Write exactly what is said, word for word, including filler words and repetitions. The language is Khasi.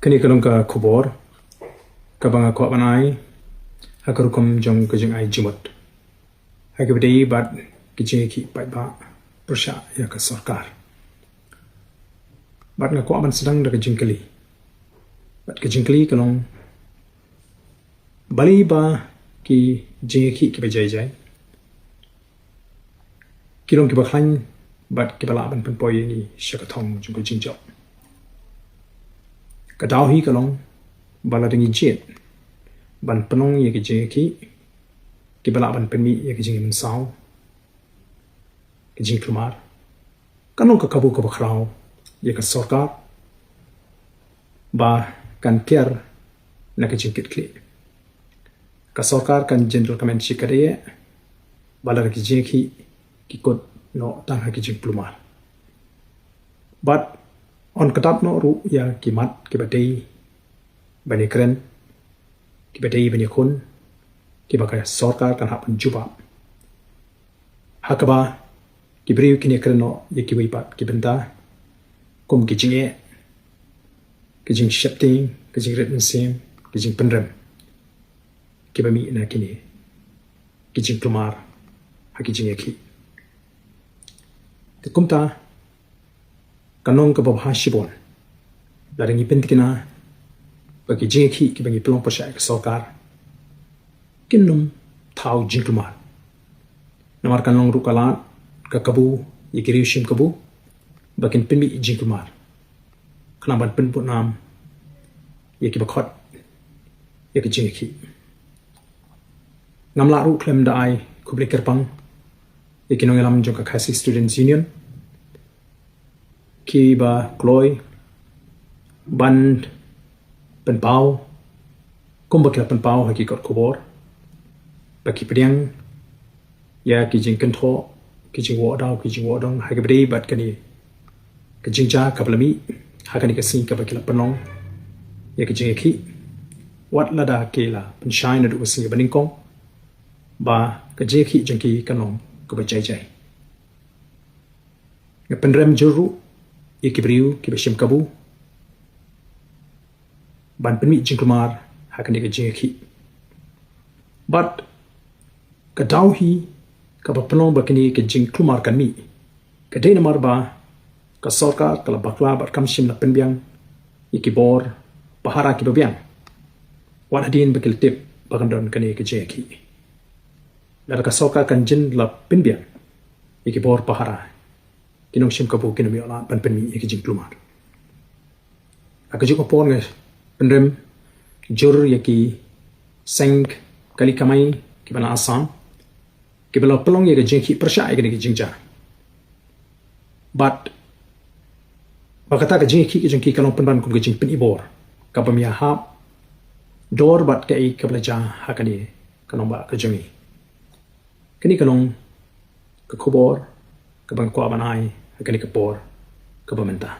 Kane ka long ka khubor kaba nga kwah ban ai ha ka rukom jong ka jingai jingmut ha kaba ïadei bad ka jingïakhih paidbah pyrshah ïa ka sorkar. Bad nga kwah ban sdang da ka jingkylli. Bad ka jingkylli ka long, balei ba ki jingïakhih kiba jai jai ki long kiba khlaiñ bad kiba lah ban pynpoi ïa ngi sha ka thong jong ka jingjop? Ka daw hi ka long ba lada ngi jied ban pynlong ïa ki jingïakhih kiba lah ban pynmih ïa ki jingmynsaw, ki jingkulmar, kan long ka kabu kaba khraw ïa ka sorkar ba kan kiar na ka jingkitkhlieh. Ka sorkar kan jin document shi kadieh ba lada ki jingïakhih ki kut noh tang ha ki jingkulmar. Bad yn kdap noh ruh ïa ki mat kiba dei ban ïakren, kiba dei ban ïakhun, kiba ka sorkar kan hap ban jubab. Ha kaba ki briew kin ïakren noh ïa kiwei pat ki bynta kum ki jingeh, ki jingsheptieng, ki jingrit mynsiem, ki jingpynrem kiba mih na kine ki jingkulmar ha ki jingïakhih. Te kumta ka long kaba bha shibun lada ngi pyntikna ba ki jingïakhih kiba ngi pynlong pyrshah ïa ka sorkar kin ym thaw jingkulmar. Namar kan long ruh ka lad ka kabu ïa ki riew shim kabu ba kin pynmih jingkulmar khnang ban pynbud nam ïa kiba khot ïa ka jingïakhih. Ngam lah ruh khlem da ai khublei kyrpang ïa ki nongïalam jong ka Khasi Students Union kiba kloi ban pynpaw kumba ki la pynpaw ha ki kot khubor ba ki pdiang ïa ki jingkynthoh, ki jingwad daw, ki jingwad dong ha kaba ïadei bad kane ka jingjia kaba la mih ha kane ka sngi kaba ki la pynlong ïa ka jingïakhih. Wat lada ki la pynshai naduh ka sngi ba nyngkong ba ka jingïakhih jong ki kan long kaba jai jai. Nga pynrem jur ruh ïa ki briew kiba shim kabu ban pynmih jingkulmar ha kane ka jingïakhih. Bad ka daw hi kaba pynlong ba kane ka jingkulmar kan mih ka dei namar ba ka sorkar ka la bakla bad kam shym la pynbiang ïa ki bor pahara kiba biang wat hadien ba ki la tip ba kan don kane ka jingïakhih. Lada ka sorkar kan jin la pynbiang ïa ki bor pahara, ki nongshim kabu kin ym ïoh lad ban pynmih ïa ki jingkulmar. Ha kajuh ka por nga pynrem jur ïa ki seng kali kamai kiba na Assam kiba la pynlong ïa ka jingïakhih pyrshah ïa kane ka jingjia. Bad ba kata ka jingïakhih ka jong ki ka long pynban kum ka jingpynibor kaba mih ha hap dor bad kaei kaba la jia ha kane ka nongbah ka jong ngi. Kane ka long ka khubor kaba nga kwah ban ai ha kane ka por kaba mynta.